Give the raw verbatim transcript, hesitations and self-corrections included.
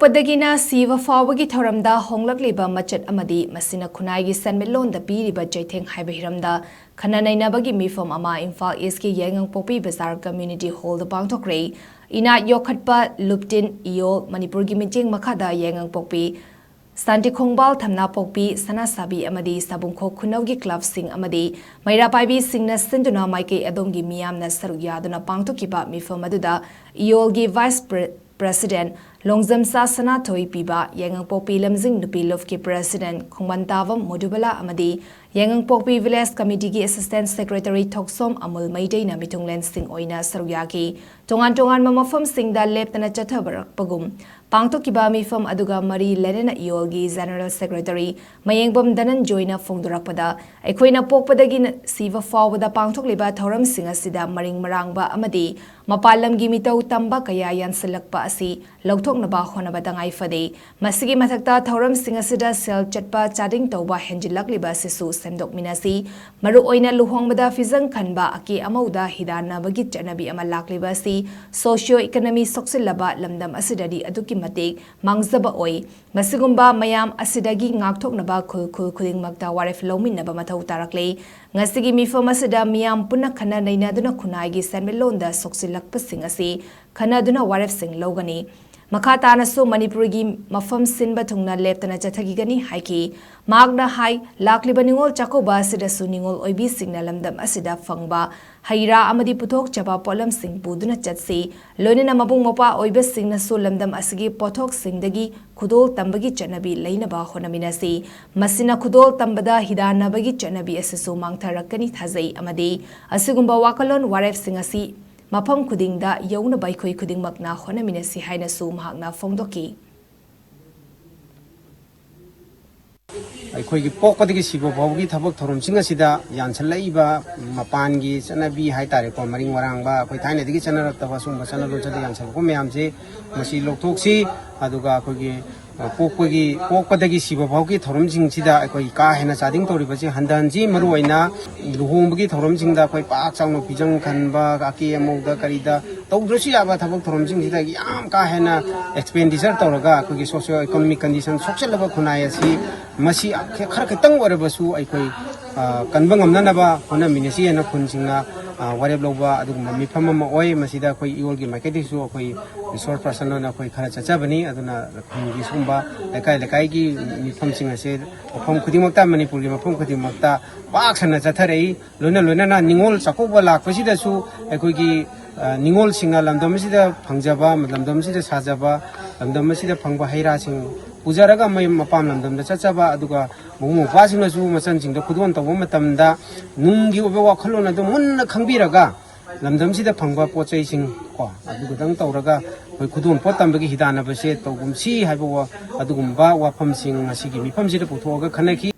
ꯄꯣꯛꯄꯗꯒꯤꯅ ꯁꯤꯕ ꯐꯥꯎꯕꯒꯤ ꯊꯧꯔꯝꯗ ꯍꯣꯡꯂꯛꯂꯤꯕ ꯃꯆꯠ ꯑꯃꯗꯤ ꯃꯁꯤꯅ ꯈꯨꯟꯅꯥꯏꯒꯤ ꯁꯦꯟꯃꯤꯠꯂꯣꯟꯗ ꯄꯤꯔꯤꯕ ꯆꯩꯊꯦꯡ ꯍꯥꯏꯕ ꯍꯤꯔꯝꯗ ꯈꯟꯅ ꯅꯩꯅꯕꯒꯤ ꯃꯤꯐꯝ ꯑꯃ ꯏꯝꯐꯥꯜ ꯏꯁꯀꯤ ꯌꯥꯏꯉꯪꯄꯣꯛꯄꯤ ꯕꯖꯥꯔ ꯀꯝꯃ꯭ꯌꯨꯅꯤꯇꯤ ꯍꯣꯜꯗ ꯄꯥꯡꯊꯣꯛꯈ꯭ꯔꯦ꯫ ꯏꯅꯥꯠ ꯌꯣꯛꯈꯠꯄ, ꯂꯨꯞꯇꯤꯟ, ꯏꯌꯣꯜ, ꯃꯅꯤꯄꯨꯔꯒꯤ ꯃꯤꯠꯌꯦꯡ ꯃꯈꯥꯗ ꯌꯥꯏꯉꯪꯄꯣꯛꯄꯤ, ꯁꯥꯟꯇꯤ ꯈꯣꯡꯕꯥꯜ, ꯊꯝꯅꯥꯄꯣꯛꯄꯤ, ꯁꯅꯥꯁꯥꯕꯤ ꯑꯃꯗꯤ ꯁꯥꯕꯨꯡꯈꯣꯛ ꯈꯨꯅꯧꯒꯤ ꯀ꯭ꯂꯕꯁꯤꯡ ꯑꯃꯗꯤ ꯃꯩꯔꯥ ꯄꯥꯏꯕꯤꯁꯤꯡꯅ ꯁꯤꯟꯗꯨꯅ ꯃꯥꯏꯀꯩ ꯑꯗꯣꯝꯒꯤ ꯃꯤꯌꯥꯝꯅ ꯁꯔꯨꯛ ꯌꯥꯗꯨꯅ ꯄꯥꯡꯊꯣꯛꯈꯤꯕ ꯃꯤꯐꯝ ꯑꯗꯨꯗ ꯏꯌꯣꯜꯒꯤ ꯚꯥꯏꯁ ꯄ꯭ꯔ-, ꯄ꯭ꯔꯦꯁꯤꯗꯦꯟꯠ ꯂꯣꯡꯖꯝꯆꯥ ꯁꯅꯥꯊꯣꯏ ꯄꯤꯕ, ꯌꯥꯏꯉꯪꯄꯣꯛꯄꯤ ꯂꯝꯖꯤꯡ ꯅꯨꯄꯤ ꯂꯨꯞꯀꯤ ꯄ꯭ꯔꯦꯁꯤꯗꯦꯟꯠ ꯈꯣꯡꯕꯟꯇꯥꯕꯝ ꯃꯣꯗꯨꯕꯂꯥ ꯑꯃꯗꯤ ꯌꯥꯏꯉꯪꯄꯣꯛꯄꯤ ꯚꯤꯂꯦꯖ ꯀꯝꯃꯤꯇꯤꯒꯤ ꯑꯦꯁꯤꯁꯇꯦꯟꯠ ꯁꯦꯀ꯭ꯔꯦꯇꯔꯤ ꯊꯣꯛꯁꯣꯝ ꯑꯃꯨꯜ ꯃꯩꯇꯩꯅ ꯃꯤꯊꯨꯡꯂꯦꯟꯁꯤꯡ ꯑꯣꯏꯅ ꯁꯔꯨꯛ ꯌꯥꯈꯤ꯫ ꯇꯣꯉꯥꯟ ꯇꯣꯉꯥꯟꯕ ꯃꯐꯝꯁꯤꯡꯗ ꯂꯦꯞꯇꯅ ꯆꯠꯊꯕꯔꯛꯄꯒꯨꯝ ꯄꯥꯡꯊꯣꯛꯈꯤꯕ ꯃꯤꯐꯝ ꯑꯗꯨꯒ ꯃꯔꯤ ꯂꯩꯅꯅ ꯏꯌꯣꯜꯒꯤ ꯖꯦꯅꯔꯦꯜ ꯁꯦꯀ꯭ꯔꯦꯇꯔꯤ ꯃꯌꯦꯡꯕꯝ ꯙꯅꯟꯖꯣꯏꯅ ꯐꯣꯡꯗꯣꯔꯛꯄꯗ, ꯑꯩꯈꯣꯏꯅ ꯄꯣꯛꯄꯗꯒꯤ ꯁꯤꯕ ꯐꯥꯎꯕꯗ ꯄꯥꯡꯊꯣꯛꯂꯤꯕ ꯊꯧꯔꯝꯁꯤꯡ ꯑꯁꯤꯗ ꯃꯔꯤꯡ ꯃꯔꯥꯡꯕ ꯑꯃꯗꯤ ꯃꯄꯥꯟ ꯂꯝꯒꯤ ꯃꯤꯇꯧ ꯇꯝꯕ ꯀꯌꯥ ꯌꯥꯟꯁꯤꯜꯂꯛꯄ ꯑꯁꯤ ꯂꯧꯊꯣꯛꯅꯕ ꯍꯣꯠꯅꯕ ꯇꯉꯥꯏ ꯐꯗꯦ꯫ ꯃꯁꯤꯒꯤ ꯃꯊꯛꯇ ꯊꯧꯔꯝꯁꯤꯡ ꯑꯁꯤꯗ ꯁꯦꯜ ꯆꯠꯄ ꯆꯥꯗꯤꯡ ꯇꯧꯕ ꯍꯦꯟꯖꯤꯜꯂꯛꯂꯤꯕ ꯑꯁꯤꯁꯨ ꯁꯦꯝꯗꯣꯛꯃꯤꯟꯅꯁꯤ꯫ ꯃꯔꯨꯑꯣꯏꯅ ꯂꯨꯍꯣꯡꯕꯗ ꯐꯤꯖꯪ ꯈꯟꯕ, ꯑꯀꯦ ꯑꯃꯧꯗ ꯍꯤꯗꯥꯟꯅꯕꯒꯤ ꯆꯠꯅꯕꯤ ꯑꯃ ꯂꯥꯛꯂꯤꯕ ꯑꯁꯤ ꯁꯣꯁꯤꯌꯣ ꯏꯀꯣꯅꯣꯃꯤ ꯁꯣꯛꯆꯤꯜꯂꯕ ꯂꯝꯗꯝ ꯑꯁꯤꯗꯗꯤ ꯑꯗꯨꯛꯀꯤ ꯃꯇꯤꯛ ꯃꯥꯡꯖꯕ ꯑꯣꯏ꯫ ꯃꯁꯤꯒꯨꯝꯕ ꯃꯌꯥꯝ ꯑꯁꯤꯗꯒꯤ ꯉꯥꯛꯊꯣꯛꯅꯕ ꯈꯨꯜ ꯈꯨꯜ ꯈꯨꯗꯤꯡꯃꯛꯇ ꯋꯥꯔꯦꯞ ꯂꯧꯃꯤꯟꯅꯕ ꯃꯊꯧ ꯇꯥꯔꯛꯂꯤ꯫ ꯉꯁꯤꯒꯤ ꯃꯤꯐꯝ ꯑꯁꯤꯗ ꯃꯤꯌꯥꯝ ꯄꯨꯟꯅ ꯈꯟꯅ ꯅꯩꯅꯗꯨꯅ ꯈꯨꯟꯅꯥꯏꯒꯤ ꯁꯦꯟꯃꯤꯠꯂꯣꯟꯗ ꯁꯣꯛꯆꯤꯜꯂꯛꯄꯁꯤꯡ ꯑꯁꯤ ꯈꯟꯅꯗꯨꯅ ꯋꯥꯔꯦꯞꯁꯤꯡ ꯂꯧꯒꯅꯤ꯫ ꯃꯈꯥ ꯇꯥꯅꯁꯨ ꯃꯅꯤꯄꯨꯔꯒꯤ ꯃꯐꯝ ꯁꯤꯟꯕ ꯊꯨꯡꯅ ꯂꯦꯞꯇꯅ ꯆꯠꯊꯈꯤꯒꯅꯤ ꯍꯥꯏꯈꯤ꯫ ꯃꯍꯥꯛꯅ ꯍꯥꯏ, ꯂꯥꯛꯂꯤꯕ ꯅꯤꯉꯣꯜ ꯆꯥꯛꯀꯧꯕ ꯑꯁꯤꯗꯁꯨ ꯅꯤꯉꯣꯜ ꯑꯣꯏꯕꯤꯁꯤꯡꯅ ꯂꯝꯗꯝ ꯑꯁꯤꯗ ꯐꯪꯕ ꯍꯩ ꯔꯥ ꯑꯃꯗꯤ ꯄꯨꯊꯣꯛꯆꯕ ꯄꯣꯠꯂꯝꯁꯤꯡ ꯄꯨꯗꯨꯅ ꯆꯠꯁꯤ꯫ ꯂꯣꯏꯅꯅ ꯃꯕꯨꯡ ꯃꯧꯄ꯭ꯋꯥ ꯑꯣꯏꯕꯁꯤꯡꯅꯁꯨ ꯂꯝꯗꯝ ꯑꯁꯤꯒꯤ ꯄꯣꯠꯊꯣꯛꯁꯤꯡꯗꯒꯤ ꯈꯨꯗꯣꯜ ꯇꯝꯕꯒꯤ ꯆꯠꯅꯕꯤ ꯂꯩꯅꯕ ꯍꯣꯠꯅꯃꯤꯟꯅꯁꯤ꯫ ꯃꯁꯤꯅ ꯈꯨꯗꯣꯜ ꯇꯝꯕꯗ ꯍꯤꯗꯥꯟꯅꯕꯒꯤ ꯆꯠꯅꯕꯤ ꯑꯁꯤꯁꯨ ꯃꯥꯡꯊꯔꯛꯀꯅꯤ ꯊꯥꯖꯩ ꯑꯃꯗꯤ ꯑꯁꯤꯒꯨꯝꯕ ꯋꯥꯈꯜꯂꯣꯟ ꯋꯥꯔꯦꯞꯁꯤꯡ ꯑꯁꯤ ꯃꯐꯝ ꯈꯨꯗꯤꯡꯗ ꯌꯧꯅꯕ ꯑꯩꯈꯣꯏ ꯈꯨꯗꯤꯡꯃꯛꯅ ꯍꯣꯠꯅꯃꯤꯟꯅꯁꯤ ꯍꯥꯏꯅꯁꯨ ꯃꯍꯥꯛꯅ ꯐꯣꯡꯗꯣꯛꯈꯤ꯫ ꯑꯩꯈꯣꯏꯒꯤ ꯄꯣꯛꯄꯗꯒꯤ ꯁꯤꯕ ꯐꯥꯎꯕꯒꯤ ꯊꯕꯛ ꯊꯧꯔꯝꯁꯤꯡ ꯑꯁꯤꯗ ꯌꯥꯟꯁꯤꯜꯂꯛꯏꯕ ꯃꯄꯥꯟꯒꯤ ꯆꯠꯅꯕꯤ ꯍꯥꯏ ꯇꯥꯔꯦꯀꯣ, ꯃꯔꯤꯡ ꯃꯔꯥꯡꯕ, ꯑꯩꯈꯣꯏ ꯊꯥꯏꯅꯗꯒꯤ ꯆꯠꯅꯔꯛꯇꯕ ꯁꯨꯝꯕ ꯆꯠꯅ ꯂꯣꯟꯆꯠꯇ ꯌꯥꯟꯁꯤꯜꯂꯛꯄ ꯃꯌꯥꯝꯁꯦ ꯃꯁꯤ ꯂꯧꯊꯣꯛꯁꯤ꯫ ꯑꯗꯨꯒ ꯑꯩꯈꯣꯏꯒꯤ ꯄꯣꯛꯄꯒꯤ ꯄꯣꯛꯄꯗꯒꯤ ꯁꯤꯕ ꯐꯥꯎꯒꯤ ꯊꯧꯔꯝꯁꯤꯡꯁꯤꯗ ꯑꯩꯈꯣꯏ ꯀꯥ ꯍꯦꯟꯅ ꯆꯥꯗꯤꯡ ꯇꯧꯔꯤꯕꯁꯤ ꯍꯟꯊꯍꯟꯁꯤ꯫ ꯃꯔꯨꯑꯣꯏꯅ ꯂꯨꯍꯣꯡꯕꯒꯤ ꯊꯧꯔꯝꯁꯤꯡꯗ ꯑꯩꯈꯣꯏ ꯄꯥꯛ ꯆꯥꯎꯅ ꯐꯤꯖꯪ ꯈꯟꯕ, ꯑꯀꯦ ꯑꯃꯧꯗ ꯀꯔꯤꯗ ꯇꯧꯗ꯭ꯔꯁꯨ ꯌꯥꯕ ꯊꯕꯛ ꯊꯧꯔꯝꯁꯤꯡꯁꯤꯗ ꯌꯥꯝ ꯀꯥ ꯍꯦꯟꯅ expenditure ꯇꯧꯔꯒ ꯑꯩꯈꯣꯏꯒꯤ socio economic condition ꯁꯣꯛꯆꯜꯂꯕ ꯈꯨꯟꯅꯥꯏ ꯑꯁꯤ ꯃꯁꯤ ꯈꯔ ꯈꯤꯇꯪ ꯑꯣꯏꯔꯕꯁꯨ ꯑꯩꯈꯣꯏ ꯀꯟꯕ ꯉꯝꯅꯅꯕ ꯍꯣꯠꯅꯃꯤꯟꯅꯁꯤ ꯍꯥꯏꯅ ꯈꯨꯟꯁꯤꯡꯅ ꯋꯥꯔꯦꯞ ꯂꯧꯕ ꯑꯗꯨꯒꯨꯝꯕ ꯃꯤꯐꯝ ꯑꯃ ꯑꯣꯏ꯫ ꯃꯁꯤꯗ ꯑꯩꯈꯣꯏ ꯏꯌꯣꯜꯒꯤ ꯃꯥꯏꯀꯩꯗꯒꯤꯁꯨ ꯑꯩꯈꯣꯏ resource person ꯑꯣꯏꯅ ꯑꯩꯈꯣꯏ ꯈꯔ ꯆꯠꯆꯕꯅꯤ꯫ ꯑꯗꯨꯅ ꯈꯨꯟꯒꯤ ꯁꯤꯒꯨꯝꯕ ꯂꯩꯀꯥꯏ ꯂꯩꯀꯥꯏꯒꯤ ꯃꯤꯐꯝꯁꯤꯡ ꯑꯁꯦ ꯃꯐꯝ ꯈꯨꯗꯤꯡꯃꯛꯇ, ꯃꯅꯤꯄꯨꯔꯒꯤ ꯃꯐꯝ ꯈꯨꯗꯤꯡꯃꯛꯇ ꯄꯥꯛ ꯁꯟꯅ ꯆꯠꯊꯔꯛꯏ꯫ ꯂꯣꯏꯅ ꯂꯣꯏꯅꯅ ꯅꯤꯉꯣꯜ ꯆꯥꯛꯀꯧꯕ ꯂꯥꯛꯄꯁꯤꯗꯁꯨ ꯑꯩꯈꯣꯏꯒꯤ ꯅꯤꯉꯣꯜꯁꯤꯡꯅ ꯂꯝꯗꯝ ꯑꯁꯤꯗ ꯐꯪꯖꯕ, ꯂꯝꯗꯝ ꯑꯁꯤꯗ ꯁꯥꯖꯕ, ꯂꯝꯗꯝ ꯑꯁꯤꯗ ꯐꯪꯕ ꯍꯩ ꯔꯥꯁꯤꯡ ꯄꯨꯖꯔꯒ ꯃꯌꯨꯝ ꯃꯄꯥꯝ ꯂꯝꯗꯝꯗ ꯆꯠꯆꯕ, ꯑꯗꯨꯒ ꯃꯕꯨꯡ ꯃꯧꯄ꯭ꯋꯥꯁꯤꯡꯅꯁꯨ ꯃꯆꯟꯁꯤꯡꯗ ꯈꯨꯗꯣꯜ ꯇꯧꯕ ꯃꯇꯝꯗ ꯅꯨꯡꯒꯤ ꯑꯣꯏꯕ ꯋꯥꯈꯜꯂꯣꯟ ꯑꯗꯨ ꯃꯨꯟꯅ ꯈꯪꯕꯤꯔꯒ ꯂꯝꯗꯝꯁꯤꯗ ꯐꯪꯕ ꯄꯣꯠ ꯆꯩꯁꯤꯡ ꯀꯣ, ꯑꯗꯨ ꯈꯛꯇꯪ ꯇꯧꯔꯒ ꯑꯩꯈꯣꯏ ꯈꯨꯗꯣꯜ ꯄꯣꯠ ꯇꯝꯕꯒꯤ ꯍꯤꯗꯥꯟꯅꯕꯁꯦ ꯇꯧꯒꯨꯝꯁꯤ ꯍꯥꯏꯕ ꯋꯥ-, ꯑꯗꯨꯒꯨꯝꯕ ꯋꯥꯐꯝꯁꯤꯡ ꯉꯁꯤꯒꯤ ꯃꯤꯐꯝꯁꯤꯗ ꯄꯨꯊꯣꯛꯑꯒ ꯈꯟꯅꯈꯤ꯫